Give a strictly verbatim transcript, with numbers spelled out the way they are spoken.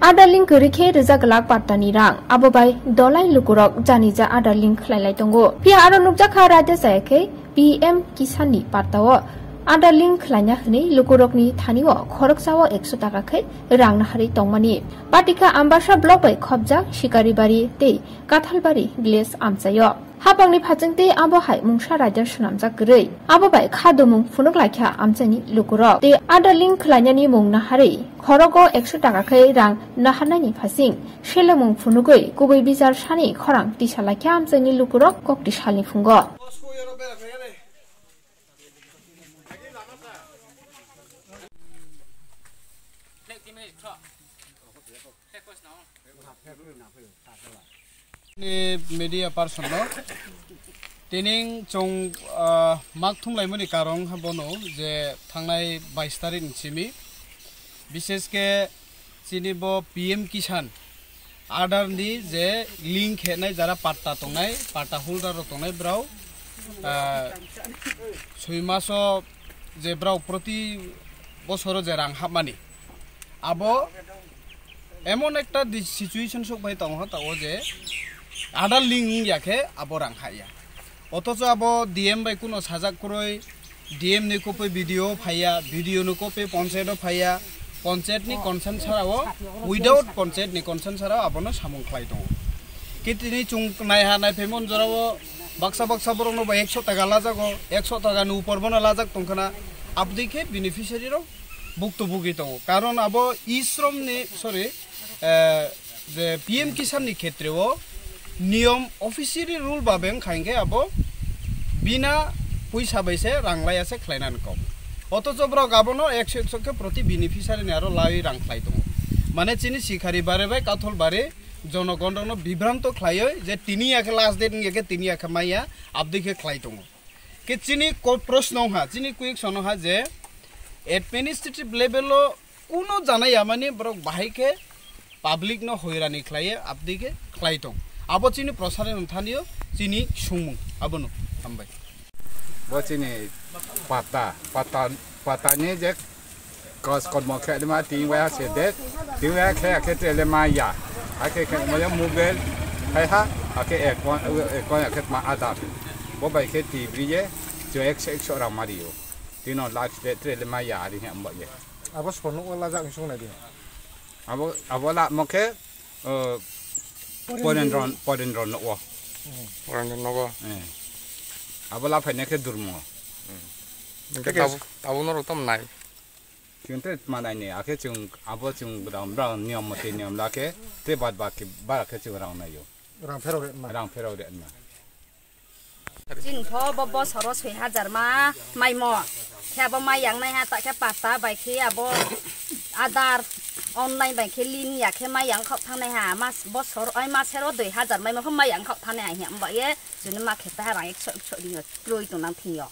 Aadhaar link kwrwi khe rwjak lakh patta ni rang, abo bai dolai lukurok jani ja Aadhaar link khlai lai tongo. Phiya aro nukjakha raida chaya khe P M Kisan ni patta o Aadhaar link khlaina hwnwi lukurok ni thani o khoroksa o ekso taka khe rang naharwi tongmani. Patikha Ambasa block bai khopjak Sikaribari tei Kathalbari village amchaio. Hapangni phachingtwi abo hai mungsa raida swnamjak kwrwi. Abo bai kha dumung phunuk laikha amchaini lukurok. Tei Aadhaar link khlainani mung naharwi khorogo ekso taka khe rang naharnaini phasing selemung phunugwi kubui bichar sani khorang tisa laikha amchaini lukurok kokti salni phungo. Ni media person no tining chong, ah, mak thumlaimani karong bono je thangnai bais tarik ni simi, bishesh khe chini bo P M Kisan Aadhaar ni je link khenai jara patta tongnai, patta holder rok tongnai brao, ah, soi maso je brao proti bosoro je rang hapmani abo emon ekta di-, situation sok bai tongo, ta o je Aadhaar link wngya khe abo rang haya. Othocho abo D M bai kuno sajak kwrwi, D M ni kopoi B D O phaiya, B D O ni kopoi panchayat o phaiya, panchayat ni consent sara o, without panchayat ni consent sara o abono samung khlai tongo. Kitini chung naiha naiphaimon jora o baksa baksa borok no bai ekso taka lajago, ekso taka ni upor bono lajak tongkhana, abdi khe beneficiary rok bukto bugwi tongo. Karon abo e-shram ni, sorry, eh, je P M Kisan ni khetre o niyom officially rule ba beng khain khe abo bina puisa bai se rang laya se khlaina nangkok. Othocho borok abono ekso ekso khe proti beneficiary ni aro lai rang khlai tongo. Mane chini Sikaribari bai Kathalbari jonogon rok no bibranto khlaioi je tini ya khe last date wngya khe tini ya khe maya abdi khe khlai tongo. Khe chini ko-, proshno wngkha, chini question wngkha je administrative level o kuno jana yamani borok bahai khe public no hoirani khlaiye, abdi khe khlai tong. Abo chini proshason thani o chini sumung abono. Hambai. Bo chini patta, patta, patta ni je Kos kormo khe ma ting waya se de, ting waya khe akhe trele ma ya. Akhe khe mo ya mobile hai ha, akhe account, account akhe ma Aadhaar. Bo bai khe T V ye jo ek se ek so rang mari yo. Tino last de trele ma ya ari he ambo ye. Abo sponok wala jak song nai di. Abo, abo la mo khe, eh, Porendron, Porendron no wo. Porendron no wo. Eh. Abo la phaina khe durmo. Hingke tabuk, tabuk norok tamo nai. Chwng tei manai ni, akhe chwng abo chwng bwrang, bwrang niyom mate niyom lakhe, tei bad baki bara khe chwng rang naio. Rang pherok re ma. Rang pherok re ma. Chini pho bo bosoro soi hajar ma maimo. Khe abo mai yang nai ha, ta khe patta bai khe abo Aadhaar online bai khe link ya khe mai yang khok thangnai ha. Mas bosor, oi masero dui hajar maimo khe mai yang khok thangnai ha hiya. Wng ba ye chini ma khe ta ha rang ekso, ekso ringo kroi tong nang thing yo.